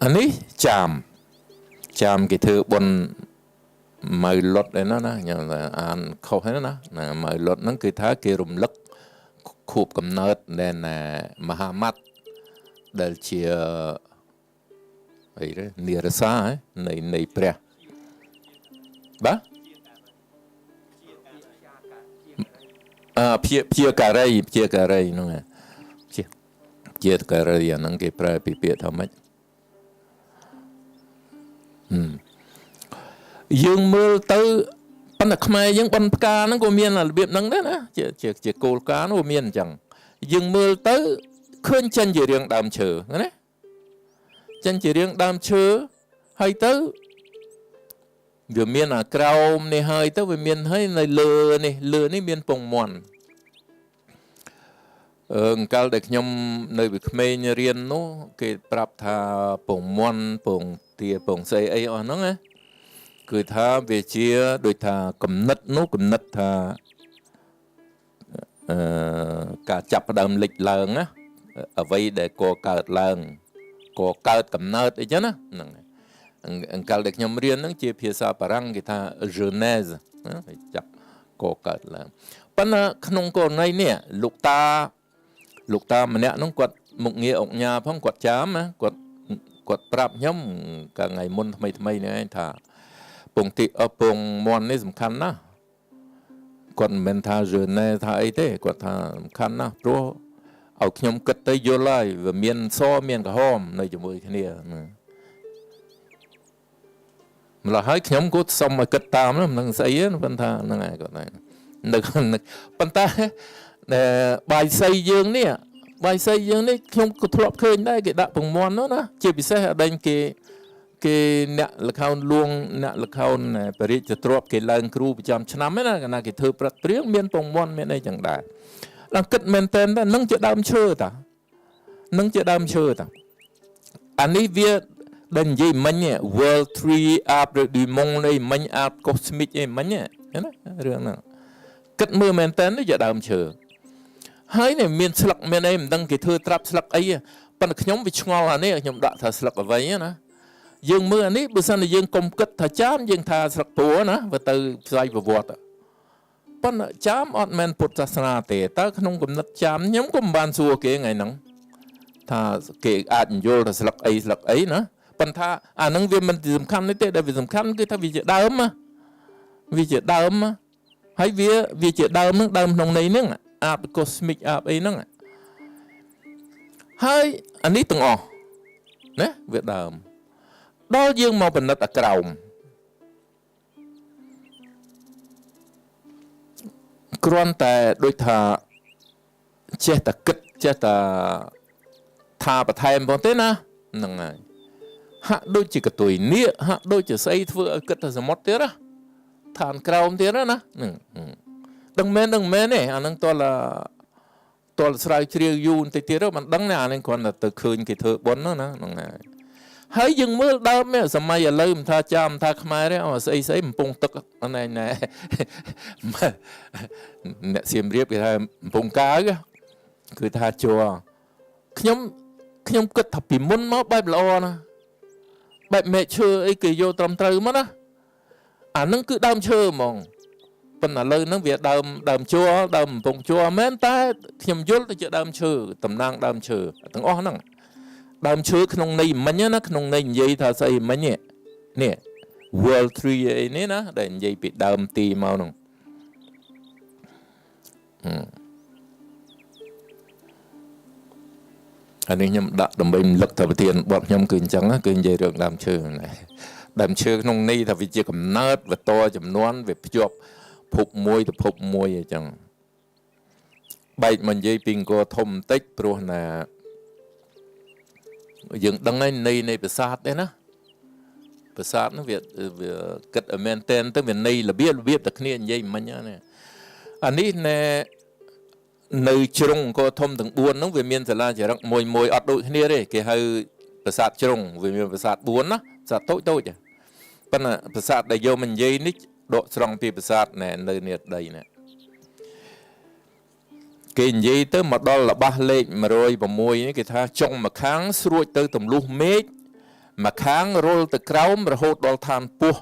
អានេះចាមចាមគេធ្វើបុណ្យម៉ៅលុតឯណាណាខ្ញុំអានខុសហ្នឹងណាណាម៉ៅលុតហ្នឹងគឺថាគេរំលឹកខួបកំណើតដែលមហាម៉ាត់ដែលជាអីទេនិរសានៃព្រះបាទអឺព្យាព្យាការីព្យាការីហ្នឹងជាជាការីអាហ្នឹងគេប្រើពីពាក្យថាម៉េចយើងមើលទៅប៉ុន្តែខ្មែរយើងបនផ្កាហ្នឹងក៏មានរបៀបហ្នឹងដែរណាជាជាជាគោលការណ៍នោះមានអញ្ចឹងយើងមើលទៅឃើញចេញជារឿងដើមឈើណាចេញជារឿងដើមឈើហើយទៅវាមានអាក្រោមនេះហើយទៅវាមានហើយនៅលើនេះលើនេះមានពងមន់អឺកាលដែលខ្ញុំនៅពីក្មេងរៀននោះគេប្រាប់ថាពងមន់ពងទាពងស្អីអីអស់ហ្នឹងណាគឺថាវាជាដូចថាកំណត់នោះកំណត់ថាអឺការចាប់ផ្ដើមលិចឡើងណាអ្វីដែលកកើតឡើងកកើតកំណើតអីចឹងណាហ្នឹងអង្កលដែលខ្ញុំរៀនហ្នឹងជាភាសាបារាំងគេថា genèse ណាចាប់កកើតឡើងប៉ុន្តែក្នុងករណីនេះលោកតាលោកតាម្នាក់ហ្នឹងគាត់មុខងារអុកញ៉ាផងគាត់ចាំណាគាត់គាត់ប្រាប់ខ្ញុំកាលថ្ងៃមុនថ្មីថ្មីនេះឯងថាពងទីពងមន់នេះសំខាន់ណាស់គាត់មិនមែនថា jeune ថាអីទេគាត់ថាសំខាន់ណាស់ព្រោះឲ្យខ្ញុំគិតទៅយល់ហើយវាមានសមានក្រហមនៅជាមួយគ្នាម្ល៉េះហើយខ្ញុំក៏សុំឲ្យគិតតាមហ្នឹងមិនដឹងស្អីទេប៉ុន្តែហ្នឹងហើយគាត់នៅប៉ុន្តែបាយសីយើងនេះបាយសីយើងនេះខ្ញុំក៏ធ្លាប់ឃើញដែរគេដាក់ពងមន់នោះណាជាពិសេសអដែងគេគេអ្នកលខោនលួងអ្នកលខោនបរិជ្ជទ្រពគេឡើងគ្រូប្រចាំឆ្នាំហ្នឹងណាកាលណាគេធ្វើព្រឹកព្រៀងមានពងមន់មានអីចឹងដែរឡើងគិតមែនតើនឹងជាដើមឈើតានឹងជាដើមឈើតាអានេះវាដែលនិយាយមិញ World Tree Arbre du Monde អីមិញ Arbre Cosmic អីមិញណារឿងហ្នឹងគិតមើលមែនតើនេះជាដើមឈើហើយនេះមានស្លឹកមានអីមិនដឹងគេធ្វើត្រាប់ស្លឹកអីប៉ុន្តែខ្ញុំវាឆ្ងល់អានេះខ្ញុំដាក់ថាស្លឹកអ្វីណាយើងមើលអានេះបើសិនជាយើងកុំគិតថាចាមយើងថាស្លឹកពួរណាបើទៅផ្សាយប្រវត្តិប៉ុន្តែចាមអត់មែនពុទ្ធសាសនាទេតើក្នុងគំនិតចាមខ្ញុំក៏មិនបានសួរគេថ្ងៃហ្នឹងថាគេអាចយល់ថាស្លឹកអីស្លឹកអីណាប៉ុន្តែអាហ្នឹងវាមិនសំខាន់ទេដែលវាសំខាន់គឺថាវាជាដើមវាជាដើមហើយវាវាជាដើមហ្នឹងដើមក្នុងន័យហ្នឹងអាប cosmic អាបអីហ្នឹងហើយអានេះទាំងអស់ណាវាដើមដល់យើងមកពិនិត្យអាក្រោមគ្រាន់តែដូចថាចេះតែគិតចេះតែថាបន្ថែមផងទេណាហ្នឹងហើយហាក់ដូចជាកតុយនៀកហាក់ដូចជាស្អីធ្វើឲ្យគិតថាសមុទ្រទៀតណាឋានក្រោមទៀតណាហ្នឹងដឹងមែនដឹងមែនទេអាហ្នឹងតលតលស្រាវជ្រាវយូរបន្តិចទៀតមិនដឹងណាអាហ្នឹងគ្រាន់តែទៅឃើញគេធ្វើបុណ្យណាហ្នឹងហើយហើយយើងមើលដើមសម័យឥឡូវមិនថាចាំមិនថាខ្មែរទេអូស្អីស្អីកំពង់ទឹកណែណែអ្នកសៀមរាបគេថាកំពង់កាវគឺថាជ័រខ្ញុំខ្ញុំគិតថាពីមុនមកបែបល្អណាបែបមែកឈើអីគេយកត្រឹមត្រូវមកណាអានឹងគឺដើមឈើហ្មងប៉ុន្តែឥឡូវហ្នឹងវាដើមដើមជ័រដើមកំពង់ជ័រមែនតែខ្ញុំយល់ទៅជាដើមឈើតំណាងដើមឈើទាំងអស់ហ្នឹងដើមឈើក្នុងន័យមិញណាក្នុងន័យនិយាយថាស្អីមិញនេះ World Tree អីនេះណាដែលនិយាយពីដើមទីមកហ្នឹងអានេះខ្ញុំដាក់ដើម្បីរំលឹកថាប្រធានបទខ្ញុំគឺអញ្ចឹងគឺនិយាយរឿងដើមឈើណាដើមឈើក្នុងន័យថាវាជាកំណើតវាតចំនួនវាភ្ជាប់ភពមួយទៅភពមួយអញ្ចឹងបែកមកនិយាយពីអង្គរធំបន្តិចព្រោះណាយើងដឹងហើយន័យនៃប្រាសាទទេណាប្រាសាទនោះវាវាគិតឲ្យមែនតែនទៅវាន័យរបៀបរបៀបតែគ្នានិយាយមិញណាអានេះណែនៅជ្រុងអង្គរធំទាំង4ហ្នឹងវាមានសាលាចរិកមួយមួយអត់ដូចគ្នាទេគេហៅប្រាសាទជ្រុងវាមានប្រាសាទ4ណាប្រាសាទតូចតូចប៉ុន្តែប្រាសាទដែលយកមកនិយាយនេះដកស្រង់ពីប្រាសាទណែនៅនេះដីណែគេនិយាយទៅមកដល់ល្បះលេខ106នេះគេថាចុងម្ខាងស្រួចទៅទម្លុះមេឃ ម្ខាងរុលទៅក្រោមរហូតដល់ឋានពោះ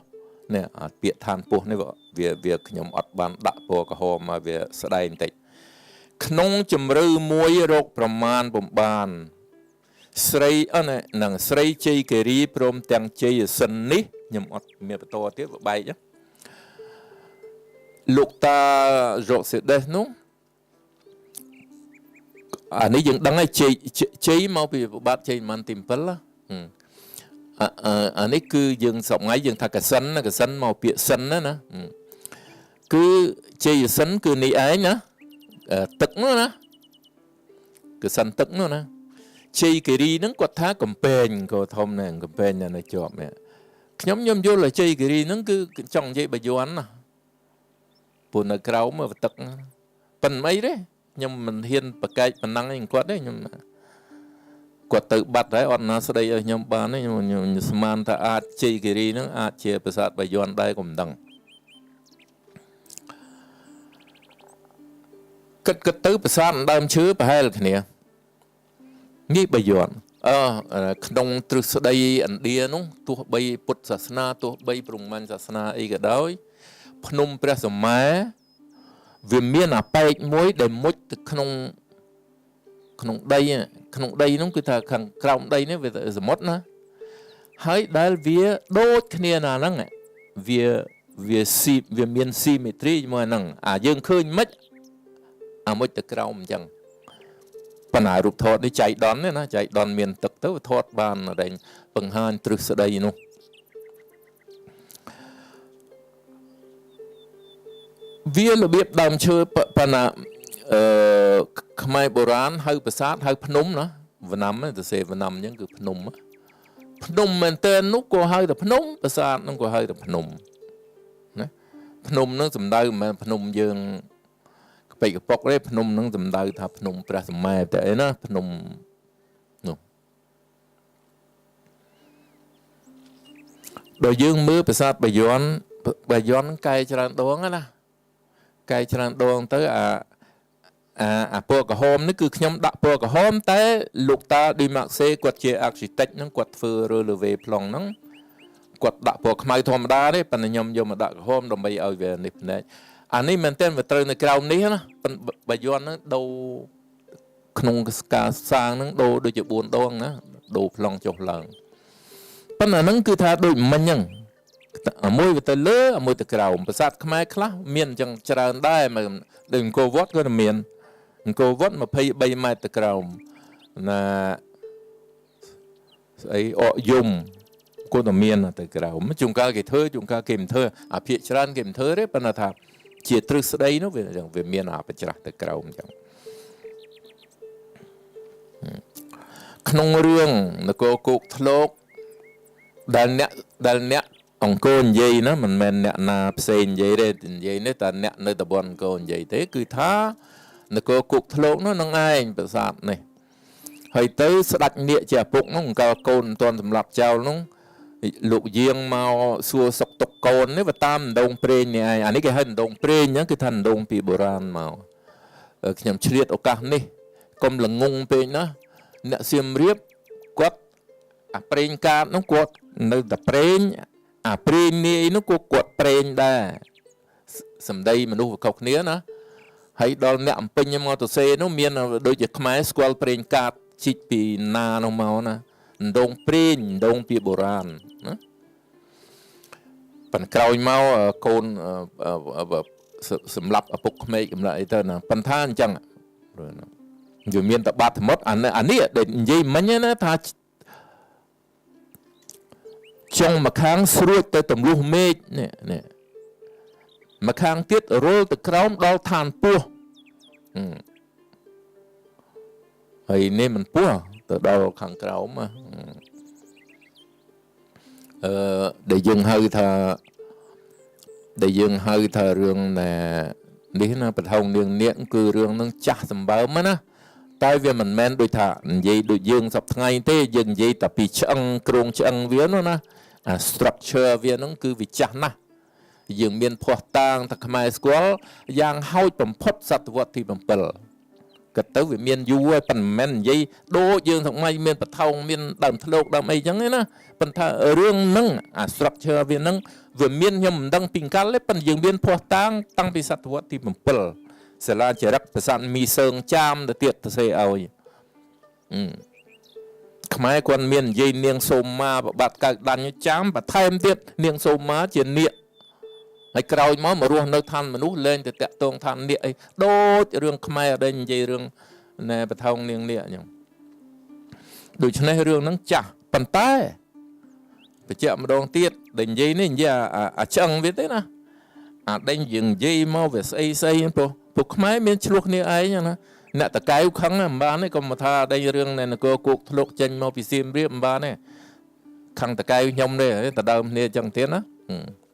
នេះអាពាក្យឋានពោះនេះវាវាខ្ញុំអត់បានដាក់ពណ៌ក្រហមមកវាស្ដែងបន្តិចក្នុងជំរឿមួយរោគប្រមាណបំបាន ស្រីអត់នឹងស្រីជ័យគិរីព្រមទាំងជ័យសិននេះខ្ញុំអត់មានបន្តទៀតបែកលោកតារ៉ុសេដេសនោះអានេះយើងដឹងហើយជ័យជ័យមកពីបាទជ័យមិនទី7ណាអានេះគឺយើងសប្ងៃយើងថាកសិនណាកសិនមកពាក្យសិនណាណាគឺជ័យសិនគឺនេះឯងណាទឹកនោះណាកសិនទឹកនោះណាជ័យគិរីហ្នឹងគាត់ថាកំពែងក៏ធំណាស់កំពែងនៅជាប់នេះខ្ញុំខ្ញុំយល់ថាជ័យគិរីហ្នឹងគឺចង់និយាយបាយ័នណាព្រោះនៅក្រោមទឹកប៉ុន្មានអីទេខ្ញុំមិនហ៊ានប្រកែកប៉ុណ្ណឹងឯងគាត់ទេខ្ញុំគាត់ទៅបាត់ហើយអត់ណាស្ដីឲ្យខ្ញុំបានទេខ្ញុំស្មានថាអាចជ័យគិរីហ្នឹងអាចជាប្រាសាទបាយ័នដែរក៏មិនដឹងគិតគិតទៅប្រាសាទដើមឈើប្រហែលគ្នានេះបាយ័នអឺក្នុងទ្រឹស្ដីឥណ្ឌានោះទោះបីពុទ្ធសាសនាទោះបីព្រហ្មញ្ញសាសនាអីក៏ដោយភ្នំព្រះសុមេរុវាមានអាប៉ែកមួយដែលមុជទៅក្នុងក្នុងដីក្នុងដីនោះគឺថាខាងក្រោមដីនេះវាសមុទ្រណាហើយដែលវាដូចគ្នាណាហ្នឹងវាវាស៊ីវាមាន symmetry ជាមួយហ្នឹងអាយើងឃើញមិនអាមុជទៅក្រោមអញ្ចឹងប៉ុន្តែរូបថតនេះចៃដន្យទេណាចៃដន្យមានទឹកទៅថតបានតែបង្ហាញទ្រឹស្ដីនោះវារបៀបដើមឈើប៉ុន្តែអឺខ្មែរបុរាណហៅប្រាសាទហៅភ្នំណាវណ្ណាំទៅសេវណ្ណាំអញ្ចឹងគឺភ្នំភ្នំមែនតើនោះក៏ហៅតែភ្នំប្រាសាទនោះក៏ហៅតែភ្នំណាភ្នំនឹងសំដៅមិនមែនភ្នំយើងក្ពេកកប៉ុកទេភ្នំនឹងសំដៅថាភ្នំព្រះសុមេរុតែអីណាភ្នំនោះដល់យើងមើលប្រាសាទបាយ័នបាយ័នកែច្រើនដងណាកែច្រើនដងទៅអាអាអាពណ៌ក្រហមនេះគឺខ្ញុំដាក់ពណ៌ក្រហមតែលោកតាឌីម៉ាក់សេគាត់ជា architect ហ្នឹងគាត់ធ្វើ relevé ប្លង់ហ្នឹងគាត់ដាក់ពណ៌ខ្មៅធម្មតាទេប៉ុន្តែខ្ញុំយកមកដាក់ក្រហមដើម្បីឲ្យវានេះភ្នែកអានេះមែនទែនវាត្រូវនៅក្រោមនេះណាបាយ័នហ្នឹងដូរក្នុងការសាងហ្នឹងដូរដូចជា4ដងណាដូរប្លង់ចុះឡើងប៉ុន្តែហ្នឹងគឺថាដូចមិញហ្នឹងមួយវាទៅលើមួយទៅក្រោមប្រាសាទខ្មែរខ្លះមានអញ្ចឹងច្រើនដែរមកដូចអង្គរវត្តក៏មានអង្គរវត្ត23ម៉ែត្រទៅក្រោមណាស្អីអកយំក៏តែមានទៅក្រោមជួនកាលគេធ្វើជួនកាលគេមិនធ្វើអាភាកច្រើនគេមិនធ្វើទេប៉ុន្តែថាជាទ្រឹស្ដីនោះវាវាមានអាបច្រាស់ទៅក្រោមអញ្ចឹងក្នុងរឿងនគរគោកធ្លោកដែលអ្នកអង្គរនិយាយណាមិនមែនអ្នកណាផ្សេងនិយាយទេនិយាយនេះតែអ្នកនៅតំបន់អង្គរនិយាយទេគឺថានគរគោកធ្លោកនោះនឹងឯងប្រាសាទនេះហើយទៅស្ដេចនាគជាឪពុកនោះអង្កលកូនមិនទាន់សម្លាប់ចោលនោះលោកយាងមកសួរសុកទុកកូននេះវាតាមដងព្រេងនេះឯងអានេះគេហៅដងព្រេងហ្នឹងគឺថាដងពីបុរាណមកខ្ញុំឆ្លៀតឱកាសនេះកុំល្ងងពេកណាអ្នកសៀមរាបគាត់អាព្រេងកាតនោះគាត់នៅតែព្រេងអាព្រេងនាយនោះក៏គាត់ព្រេងដែរសម្ដីមនុស្សវាខុសគ្នាណាហើយដល់អ្នកអំពេញមកទៅសេនោះមានដូចជាខ្មែរស្គាល់ព្រេងកាតជីកពីណានោះមកណាដងព្រេងដងពីបុរាណណាប៉ុន្តែក្រោយមកកូនសម្រាប់ឪពុកក្មេកសម្រាប់អីទៅណាប៉ុន្តែអញ្ចឹងវាមានតបាត់សមុទ្រអានេះដែលនិយាយមិញណាថាចុងម្ខាងស្រួចទៅទម្លុះមេឃនេះនេះម្ខាងទៀតរុលទៅក្រោមដល់ឋានពោះហើយនេះមិនពោះទៅដល់ខាងក្រោមអឺដែលយើងហៅថាដែលយើងហៅថារឿងណានេះណាបថងនាងនាគគឺរឿងនឹងចាស់សម្បើមណាតែវាមិនមែនដូចថានិយាយដូចយើងសប្ថ្ងៃទេយើងនិយាយតែពីឆ្អឹងគ្រោងឆ្អឹងវានោះណាអា structure វាហ្នឹងគឺវាចាស់ណាស់យើងមានភ័ស្តុតាងថាខ្មែរស្គាល់យ៉ាងហោចបំផុតសតវត្សទី7 គិតទៅវាមានយូរហើយប៉ុន្តែមិនមែននិយាយដូចយើងសម័យមានបថោងមានដើមធ្លោកដើមអីចឹងទេណាប៉ុន្តែរឿងហ្នឹងអា structure វាហ្នឹងវាមានខ្ញុំមិនដឹងពីកាលទេប៉ុន្តែយើងមានភស្តុតាងតាំងពីសតវត្សទី7សិលាចារឹកប្រាសាទមីសើងចាមទៅទៀតទៅសេឲ្យអឺខ្មែរគាត់មាននិយាយនាងសូមាប្របាទកើតដាញ់ចាំបន្ថែមទៀតនាងសូមាជានាគហើយក្រោយមករស់នៅឋានមនុស្សលែងទៅតាក់ទងឋាននាគអីដូចរឿងខ្មែរដែលនិយាយរឿងណែបថោងនាងនាគអញ្ចឹងដូច្នេះរឿងហ្នឹងចាស់ប៉ុន្តែបញ្ជាក់ម្ដងទៀតដែលនិយាយនេះនិយាយអាឆ្អឹងវាទេណាអាដេញយើងនិយាយមកវាស្អីស្អីព្រោះពួកខ្មែរមានឆ្លោះគ្នាឯងណាអ្នកតកែវខឹងមិនបានទេកុំមកថាដេញរឿងនៅនគរគោកធ្លុកចេញមកពីសៀមរាបមិនបានទេខឹងតកែវខ្ញុំទេតដើមគ្នាអញ្ចឹងទៀតណា។